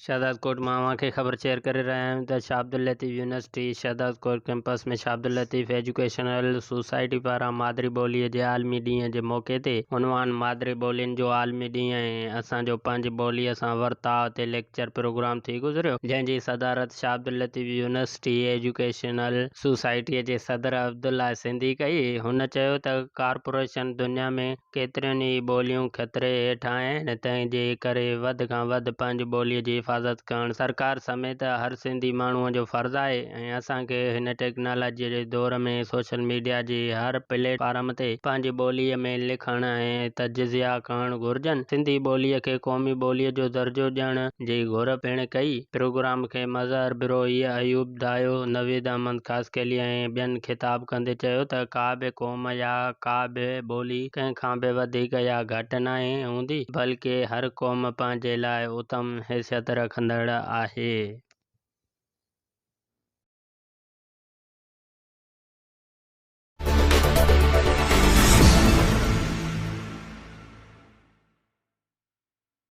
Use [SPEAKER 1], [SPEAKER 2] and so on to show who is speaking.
[SPEAKER 1] شهدادڪوٽ مان اوهان کي خبر شيئر ڪري رهيا آهيون ته Shah Abdul Latif university Shahdadkot campus ۾ Shah Abdul Latif educational society پاران مادري ٻوليء جي عالمي ڏينهن جي موقعي تي عنوان مادري ٻولين جو عالمي ڏينهن ۽ اسان جو پنهنجي ٻوليء سان ورتاء تي ليڪچر پروگرام ٿي گذريو، جنهن جي صدارت شاهه عبداللطيف يونيورسٽي ايجوڪيشنل سوسائٽيء جي صدر عبدالله سنڌي ڪئي. هن چيو ته ڪارپوريشن دنيا ۾. ڪيتريون ئي ٻوليون خطري هيٺ آهن، تنهن جي ڪري وڌ کان وڌ پنهنجي ٻوليء جي حفاظت ڪرڻ سرڪار سميت هر سنڌي ماڻهوء جو فرض آهي ۽ اسان کي هن ٽيڪنالاجيء جي دور ۾ سوشل ميڊيا جي هر پليٽ فارم تي پنهنجي ٻوليء ۾ لکڻ ۽ تجزيا ڪرڻ گهرجن. سنڌي ٻوليء کي قومي ٻوليء جو درجو ڏيڻ جي گهر پڻ ڪئي. پروگرام کي مظهر بروهيء، ايوب دايو، نويد احمد خاصخيلي ۽ ٻين خطاب ڪندي چيو ته ڪا به قوم يا ڪا به ٻولي ڪنهن کان به وڌيڪ يا گهٽ ناهي هوندي، بلڪه هر قوم پنهنجي لاء اتم حيثيت رکندڙ آهي.